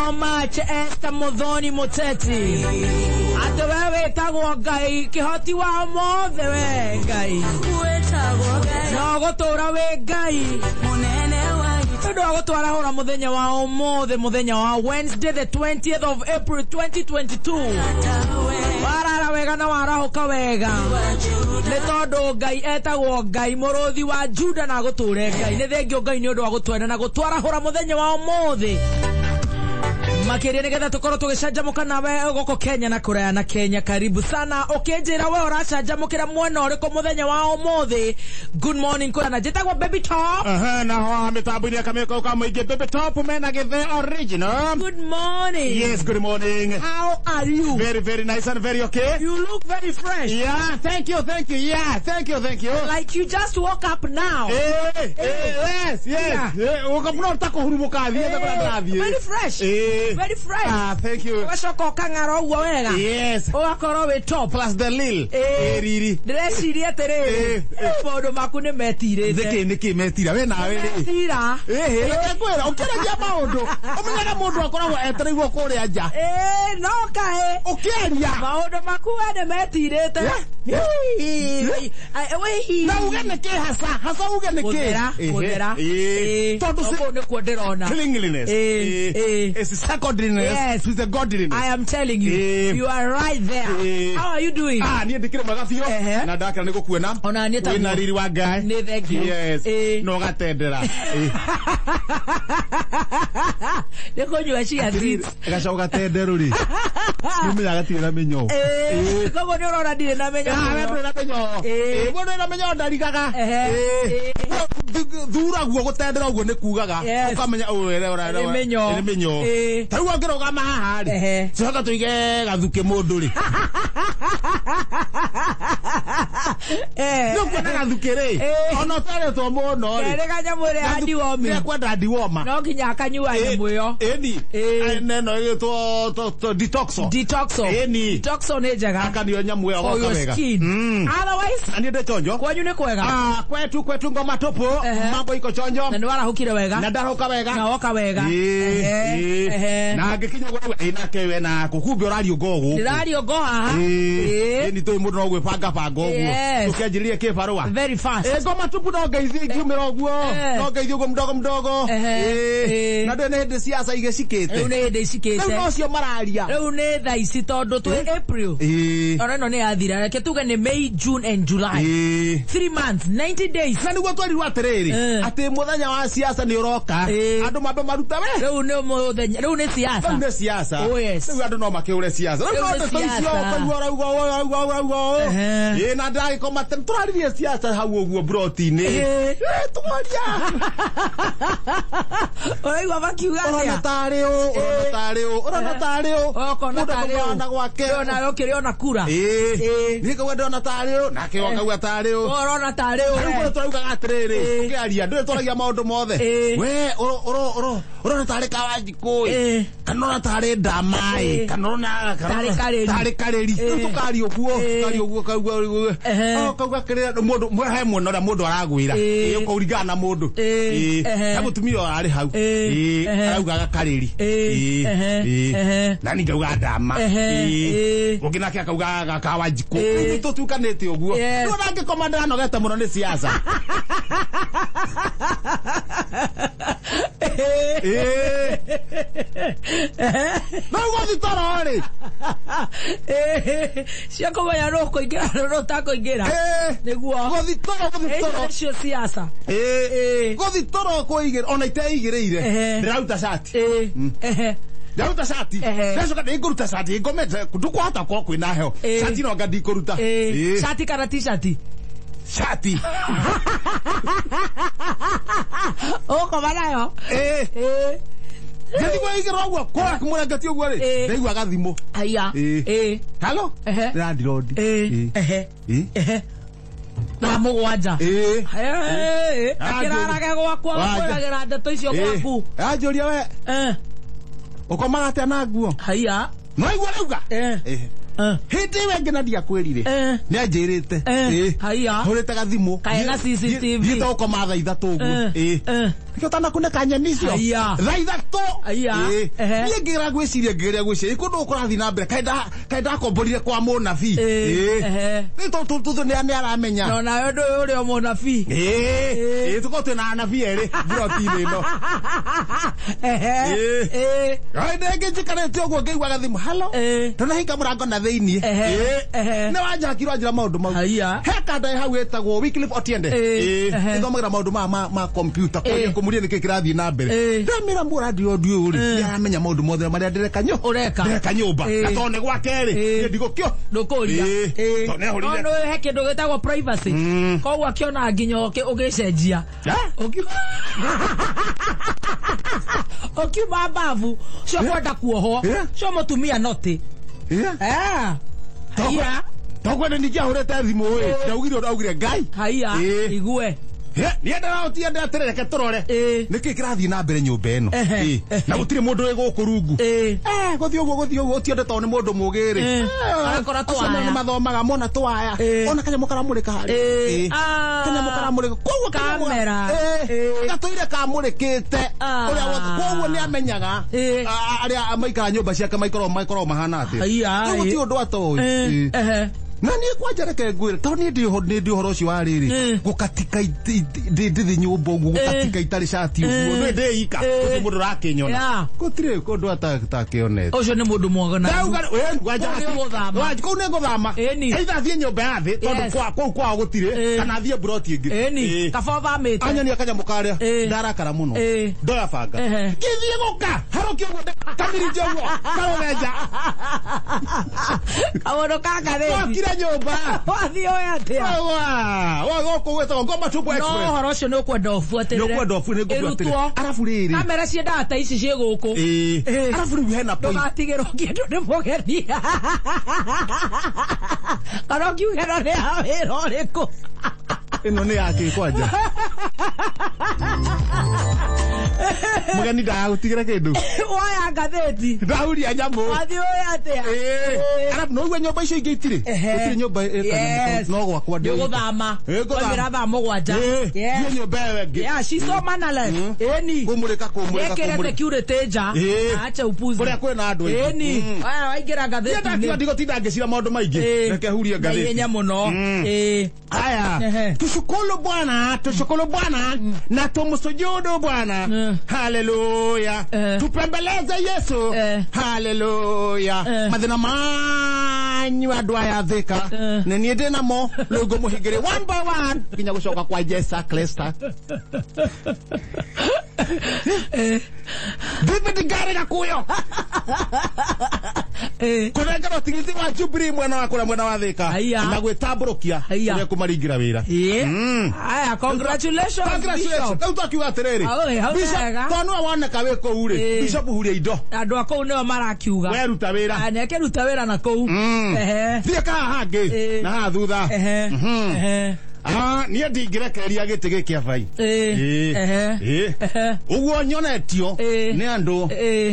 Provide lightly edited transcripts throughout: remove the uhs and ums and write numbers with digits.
so much, Esther Muthoni Muteti. Atĩ we wĩtagwo Ngai, kĩhoti wa mothe we Ngai. No gũtũra wĩ Ngai. Nĩ ũndũ wa gũtwarahũra mũthenya wa ũmũthĩ, mũthenya wa Wednesday the 20th of April 2022. Warara wega na warahũka wega. Nĩ tondũ Ngai etagwo Ngai mũrũthi wa Juda na agũtũre Ngai. Nĩ thengio Ngai nĩ ũndũ wa gũtwenda na gũtwarahũra mũthenya wa ũmũthĩ. Makĩria nĩgetha tũkorwo tũgĩcanjamũka nawe gũkũ Kenya na kũraya na Kenya. Karibu sana. Ũkĩnjĩra we ũracanjamũkĩra mwena ũrĩkũ mũthenya wa ũmũthĩ. Good morning kũrana. Njĩtagwo Baby Top. Aha, na ho mitambo-inĩ ya kamĩko ka mũingĩ Baby Top mena gĩthe original. Good morning. Yes, good morning. How are you? Very, very nice and very okay. You look very fresh. Yeah, thank you, thank you. Yeah, thank you, thank you. Like you just woke up now. Eh, eh, yes, yes. Yeah. Eh, ũkamũra ũtakũhurumũka thiĩ kũrĩa ndĩrathiĩ. Very fresh. Eh. Very fresh. Ah, thank you. Ũgacoka ũkang'ara ũguo wega. Yes. Ũgakorwo wĩ top. Plus the lil. Eh. Eh, riri. Ndĩreciria atĩrĩrĩ, Eh, eh. maũndũ maku nĩ metirĩte. Nĩkĩ nĩkĩ metira we nawe rĩ. Metira. Ĩhĩ, reke ngwĩre ũkĩaragia maũndũ ũmenyaga mũndũ akoragwo etereirwo kũrĩa nja. Ĩĩ, no kaĩ. Ũkĩaria Maũndũ maku we nĩ metirĩte. Yeah. Wĩhi. Na uge nĩkĩ hasa hasa uge nĩkĩ. Gũthera, Ĩhĩ, gũthera. ĩĩ. Ĩĩ. Tondũ No kũu nĩkuo ndĩrona. cleanliness. Ĩĩ, ĩĩ. It's secondariness. Yes. It's the godliness. I am telling you, Ĩĩ. you are right there. Ĩĩ. How are you doing? Ah, niĩ ndĩkĩrĩ mwega biũ Ehe. na ndakena nĩ gũkuona. Ona niĩ taguo. Wĩna riri wa Ngai. Nĩ thank you. Yes. Ĩĩ. Na ũgatendera. Ĩĩ. Nĩ kũnyua chia seeds. Gacaũ gatenderu rĩ. Nĩ ũmenyaga gatirĩ na mĩnyoo. Ĩĩ. Koguo nĩ ũrona ndirĩ na mĩnyoo. Ah, we ndũrĩ na mĩnyoo. Ĩĩ. Ĩĩ, mũndũ wĩna mĩnyoo ndarigaga. Ehe. Ĩĩ. Ĩĩ. Thura guo gũtendera ũguo nĩ kugaga. Yes. Ũkamenya ũyũ ĩrĩa ũrarĩa. Nĩ mĩnyoo. Nĩ mĩnyoo. Ĩĩ. Ta rĩu ũngĩrũgama haha rĩ. Ehe. Coka tũige gathukĩ mũndũ rĩ. Eh. Nĩ ũkuona gathukĩ rĩ. Ĩĩ. Ona ũtaretwo mũno rĩ. Kerĩ kanyamũ ĩrĩa ya deworming. Nĩekwenda dewormer. No nginya akanyua nyamũ ĩyo. Ĩni. Ĩĩ. Neno ĩgĩtwo detoxo. Detoxo. Ĩni. Detoxo nĩ njega. Akanio nyamũ ĩyo For goka your wega. skin. Mm. Otherwise, Na niĩ ndĩ chonjo. kwanyu nĩ kwega. Ah, kwetu kwetu ngoma tupu. Ehe. Mambo iko chonjo. Na nĩ warahũkire wega. Na ndarũka wega. Na woka wega. Ĩĩ, Ehe, ĩĩ. ehe. Na ngĩkinya gwa ĩ nake we na kũkumbe ũrariũnga o gũkũ. Ndĩrariũnga o haha. Ĩĩ. Ĩĩ. Ĩni tũĩ mũndũ no gwĩbanga banga ũguo. Yes. Tũkĩanjĩrĩria kĩbarũa. Very fast. Ĩ ngoma tupu no ngeithie ingiumĩra ũguo. Eh. No ngeithie ũguo mdogo mdogo. Ehe. Ĩĩ. Ĩĩ. Na ndũĩ nĩ hĩndĩ ciaca igĩcikĩte. Rĩu nĩ hĩndĩ Rĩu icikĩte. nocio mararia. Rĩu nĩ thaa ici tondũ twĩ April. Ĩĩ. Ona ĩno nĩ yathira. Reke tuge nĩ May, June and July. Ĩĩ. 3 months, 90 days. Na nĩguo twerirwo atĩrĩrĩ Eh. atĩ mũthenya wa siasa nĩ ũroka Ĩĩ. andũ mambe maruta we Rĩu nĩ mũthenya, rĩu nĩ siasa. rĩu nĩ siasa Oh, yes. rĩu andũ no makĩũre siasa rĩu Rĩu no nĩ ndeto icio siasa. ũkaigua ũrauga ũũ ũrauga ũũ ũrauga ũũ Ehe. ĩĩ na ndagĩkoma tene tũraririe siasa hau ũguo mburoti-inĩ Ĩĩ. Ĩĩ, twaria Ũraigua makiuga ũrona atĩa? tarĩ ũ ũrona tarĩ ũ ũrona tarĩ ũ Ũkona Mũndũ tarĩ ũ. akauga gwake Rĩu onawe ũkĩrĩ ona kura. ĩĩ Ĩĩ. niĩ ngauga ndĩrona tarĩ ũ nake akauga tarĩ ũ Ũrona tarĩ ũ. Rĩu kũrĩa tũraugaga atĩrĩrĩ Ĩĩ. ũkĩaria ndũrĩ twaragia maũndũ mothe Ĩĩ. we ũrona tarĩ kawanjikũ ĩ Ĩĩ. kana ũrona tarĩ ndama ĩ Ĩĩ. kana ũrona Tarĩ karĩri. tarĩ karĩri Ĩĩ. rĩu tũkaria ũguo Ĩĩ. tũkaria ũguo kauga ũguo Ehe. Oh, kauga kĩrĩa mũndũ he mwena ũrĩa mũndũ aragwĩra Ĩĩ. ĩĩ ũkũringana na mũndũ Ĩĩ. Ĩĩ. Ehe. He mũtumia ũrarĩ hau Ĩĩ. Ĩĩ. Ehe. araugaga karĩri Ĩĩ. Ĩĩ. Ehe. Ĩĩ. Ehe. Na niĩ ngauga ndama Ehe. Ĩĩ. Ĩĩ. Ũngĩ nake akauga kawanjikũ Ĩĩ. rĩu tũtukanĩte ũguo Yes. rĩu ona ngĩkoma ndĩranogete mũno nĩ siasa Ĩĩ. No gũthiĩ toro rĩ Cia kũmenya nũ ũkũingĩra na nũ ũtakũingĩra. Ĩĩ. Nĩguo. Gũthiĩ toro gũthiĩ Icio toro nĩcio siasa. Ĩĩ. Ĩĩ. Gũthiĩ toro kũigĩra ona iteigĩrĩire Ehe. ndĩraruta cati Ĩĩ. Ehe. ndĩraruta cati Ehe. ndacoka ndĩngũruta cati ngomete ndũkwahota gũkorwo kwĩna heho Ĩĩ. cati no anga ndikũruta Ĩĩ. Ĩĩ. Cati kana t-shirt? Cati Ũgũkoma nayo? Ĩĩ. Ĩĩ. Ngĩthiĩ kwĩigĩra ũguo kũra kĩmũrangeti ũguo rĩ Ĩĩ. ndaigua gathimũ Haiya. Ĩĩ. Ĩĩ. Halo Ehe. ndĩrandirondi Ĩĩ. Ehe. Ĩĩ. Ehe. Thaa mũgwanja. Ĩĩ. Ĩĩ. Akĩrarage gwakwa Wanja. kwĩragĩra ndeto icio gwaku. Anjũria we Eh. ũkomaga atĩa na nguo Haiya. no igua rauga Eh. Ĩĩ. Hĩndĩ ĩyo ĩngĩ na ndiakwĩrire. Nĩ anjĩrĩte. Haiya. Hũrĩte gathimũ. Kaena CCTV. Thiĩte gũkoma thaa 3 ũguo. Nĩkĩo ũtanakunĩka nyeni icio. Haiya. Thaa 3. Haiya. Niĩ ngĩgera gwĩciria kũndũ kũrathiĩ na mbere kaĩ ndakomborire kwa mũnabii. Rĩu tondũ nĩ aramenya. No nawe ndũĩ ũrĩa mũnabii. Tũkorwo twĩna anabii erĩ mburoti-inĩ ĩno. Hĩndĩ ĩngĩ njikarĩte ũguo ngĩigua gathimũ halo. Ndanahinga mũrango na thĩiniĩ. Nĩ wanjakirwo anjĩra maũndũ mau. Haiya. He kanda ĩ hau ĩtagwo Wycliffe Otiende. Ĩthomagĩra maũndũ ma computer kũmũria nĩkĩ kĩrathiĩ na mbere. Ndamĩra mũrandi ũyũ ndiũĩ rĩ, nĩ aramenya maũndũ mothe marĩa ndĩreka Ũreka. ndĩreka nyũmba. Na tondũ nĩ gwake rĩ, niĩ ndigũkĩo. Ndũkũria. Tondũ nĩ ahũrire. No nĩ he kĩndũ gĩtagwo privacy. Koguo akĩona nginya ũgĩcenjia. Ũkiuma mbabu cio kwenda kuohwo cio mũtumia noti. Haiya. Tokwenda ningĩ ahũrĩte thimũ ĩ, ndaugire ũndũ augire Ngai. Haiya. Igue. Niĩ ndĩraũtiende atĩrĩ reke tũrore. Nĩkĩ kĩrathiĩ na mbere nyũmba ĩno? Na gũtirĩ mũndũ wĩ gũkũ rungu. Gũthiĩ ũguo ũtiende tondũ nĩ mũndũ mũũgĩ rĩ. Arakora twaya. Acio nĩ mathomaga mona twaya. Ona kanyamũ karamũrĩka harĩa. Kanyamũ karamũrĩka. Koguo kamera. Gatũire kamũrĩkĩte. Ũrĩa wothe koguo nĩ amenyaga arĩa maikara nyũmba ciake maikoragwo mahana atĩa. Rĩu gũtirĩ ũndũ atoĩ. Na niĩ kwanja reke ngwĩre tondũ niĩ ndĩ ũhoro ũcio wa rĩrĩ gũkatika ndĩthĩ nyũmba ũguo gũkatika itarĩ cati ũguo nĩ ndĩika gũtirĩ mũndũ ũrakĩnyona gũtirĩ kũndũ atakĩonete. Ũcio nĩ mũndũ mwaganu. Kũu nĩ ngũthama either thiĩ nyũmba ya thĩ tondũ kũu kwao gũtirĩ kana thiĩ mburoti ĩngĩ. Kaba ũthamĩte. Anyonia kanyamũ karĩa ndarakara mũno ndoya banga ngĩthiĩ gũka harũkia ũguo kamirije ũguo karũgenja kaũndũ ka ngathĩti nyũmba. Wathiĩ ũĩ atĩa? Gũkũ gwĩtagwo Ngoma Tupu Express. No ũhoro ũcio nĩ ũkwenda ũbuatĩrĩre. Nĩ ũkwenda nĩngũbuatĩrĩra. Arabu rĩrĩ. Kamera ciendaga ta ici ciĩ gũkũ. Arabu rĩu hena point. Ndũgatigĩrwo kĩndũ nĩ mũgeni. Kana ũkiuge ĩno nĩ ya wĩra ũrĩkũ. Ĩno nĩ ya kĩ kwanja? Mũgeni ndagagũtigĩra kĩndũ. Woya ngathĩti. Ndahuria nyamũ. Wathiĩ ũĩ atĩa? Arabu no ũigue nyũmba icio ingĩ itirĩ. Gũtirĩ nyũmba ĩtanyamũ no gwakwa ndĩ. Nĩũgũthama. Waumĩra thaa 7. Thiĩ nyũmba ĩyo ĩngĩ. Yeah, she's so mannerless. Ĩni. Kũmũrĩka. Ĩkĩre security nja. Acha upuzi. Kũrĩa kwĩna andũ aingĩ. Ĩni. Waingĩra ngathĩti-inĩ. Niĩ ndakiuga ndigũtinda ngĩcira maũndũ maingĩ. Reke hurie ngathĩti. Na ihenya mũno. Aya. Tushukuru Bwana, tushukuru Bwana na tumsujudu Bwana. Haleluya. Tupembeleze Yesu. Haleluya. Mathina manyu andũ aya Thika. Na niĩ ndĩ namo rĩu ngũmũhingĩria one by one nginya gũcoka kwa Jesu Kristo. David Ngare Gakuyo. Kũnengerwo tigiti wa Jubilee mwena wa kũrĩa mwena wa Thika na gwĩtambũrũkia ũrĩa kũmaringĩra wĩra. Aya, congratulations. Congratulations. Rĩu twakiuga atĩrĩrĩ, Bishop, tondũ nĩwe woneka wĩ kũu rĩ, Bishop huria indo. Andũ a kũu nĩo marakiuga. Weruta wĩra. Nĩ akĩruta wĩra na kũu. Thiĩ kaha hangĩ na haha thutha. Niĩ ndingĩrekereria gĩtĩ gĩkĩ abai. Ũguo nyonetio nĩ andũ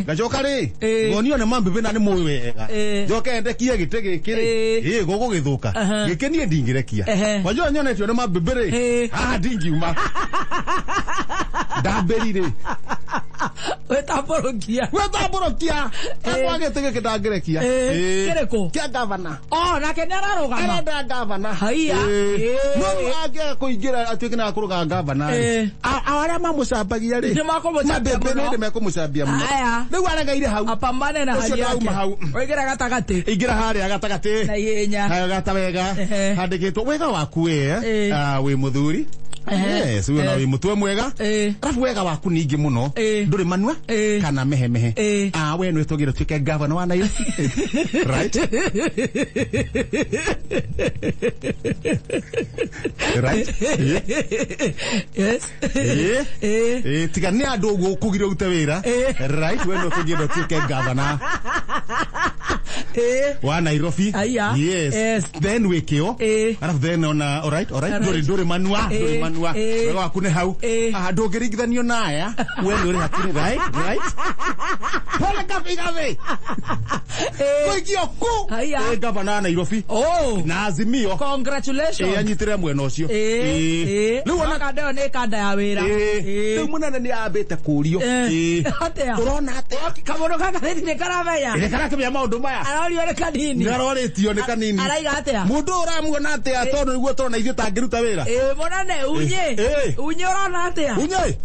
ngacoka rĩ ngonio nĩ mambĩbĩ na nĩ mũĩ wega njoke endekie gĩtĩ gĩkĩ rĩ gũgũgĩthũka gĩkĩ niĩ ndingĩrekia wajua nyonetio nĩ mambĩbĩ rĩ haha ndingiuma ndambĩri rĩ Wetambũrũkia. Wetambũrũkia. Akwa gĩtĩ gĩkĩ ndangĩrekia. Kĩrĩkũ? Kĩa gavana. Oh, nake nĩ ararũgama. Arenda gavana. Haiya. No angĩaga kũingĩra atuĩke nĩ akũrũga gavana rĩ. Arĩa mamũcambagia rĩ. Nĩ makũmũcambia mũno. Nĩ mekũmũcambia mũno. Rĩu aregeire hau. Apambane na hali yake. Oigĩra gatagatĩ. Ingĩra harĩa gatagatĩ. Na ihenya. Gata wega. Handĩkĩtwo wega waku we. Wĩ mũthuri. Yes, we na mutwe mwega. Arafu wega waku ningi muno. Nduri manua kana mehe mehe. We nwe tugire tuike governor wa Nairobi. Right? Right? Yes. Tiga ni andu uguo kugire ute wira. Right, we nwe tugire tuike governor. Wa Nairobi. Aya. Yes. Yes. Then wikio. Arafu then ona alright, alright. Nduri nduri manua, nduri manua. Wega waku nĩ hau. Ah, ndũngĩringithanio na aya. We nĩ ũrĩ hakiri, right? Right? Pole kabigathi. Kũikio ku. Aya. Gavana wa Nairobi. Oh. Na Azimio. Congratulations. Anyitĩrĩre mwena ũcio. Rĩu ona kanda ĩyo nĩ kanda ya wĩra. Rĩu mũnene nĩ ambĩte kũrio. Atĩa? Ũrona atĩa? Kamũndũ gaka nĩ karamenya. Nĩ karakĩmenya maũndũ maya. Arorio nĩ kanini. Nĩ arorĩtio nĩ kanini. Araiga atĩa? Mũndũ ũyũ ũramuona atĩa tondũ nĩguo tũrona ithuĩ tangĩruta wĩra. Mũnene unye. Unye ũrona atĩa? Unye.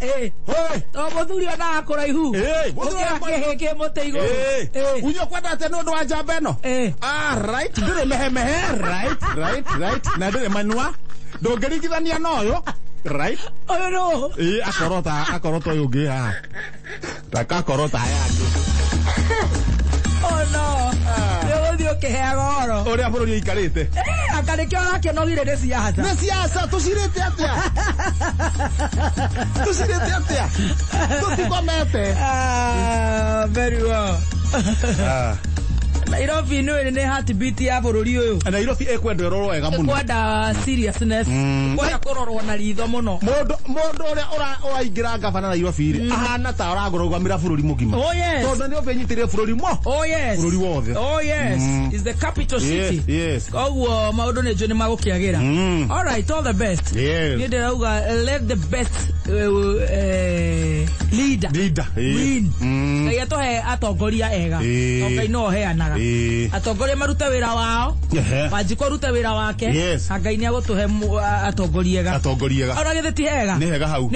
To mũthuri onaga kũraihu. Mũthuri Ũkĩra kĩhĩ kĩ mũtĩ igũrũ. Unye ũkwenda atĩa nĩ ũndũ wa njamba ĩno? Ah, right. Ndĩrĩ mehemehe. Right, right, right. Na ndĩrĩ manua. Ndũngĩringithania na ũyũ. Right. Ũyũ nũ? Akorota, akorota ũyũ ũngĩ haha. Takakorota aya angĩ. Oh no. Nĩ ũgũthiĩ ũkĩheaga ũhoro. Ũrĩa bũrũri ũikarĩte. Anga nĩkĩo ũrakĩnogire nĩ siasa. Nĩ siasa tũcirĩte atĩa? Tũcirĩte atĩa? Tũtikomete. Very well. Nairobi nĩ nĩ heartbeat ya bũrũri ũyũ. Nairobi ĩkwendwo ĩrorwo wega mũno. Kwenda seriousness. Kwenda kũrorwo na ritho mũno. Mũndũ ũrĩa ũraingĩra gavana Nairobi rĩ, ahana ta ũragũrũgamĩra bũrũri mũgima. Oh yes. Tondũ Nairobi ĩnyitĩrĩire bũrũri mo. Oh yes. Bũrũri wothe. Oh yes. Is the capital city. Yes, yes. Koguo maũndũ nĩ njũĩ nĩ magũkĩagĩra. All right, all the best. Yes. Niĩ ndĩrauga let the best leader Leader. win. Ngai atũhe atongoria ega. Ngai no oheanaga. Atongoria marute wĩra wao. Wanjikũ arute wĩra wake. Yes. Na Ngai nĩ agũtũhe atongoria ega. Atongoria ega. Ona githĩ ti hega? Nĩ hega hau.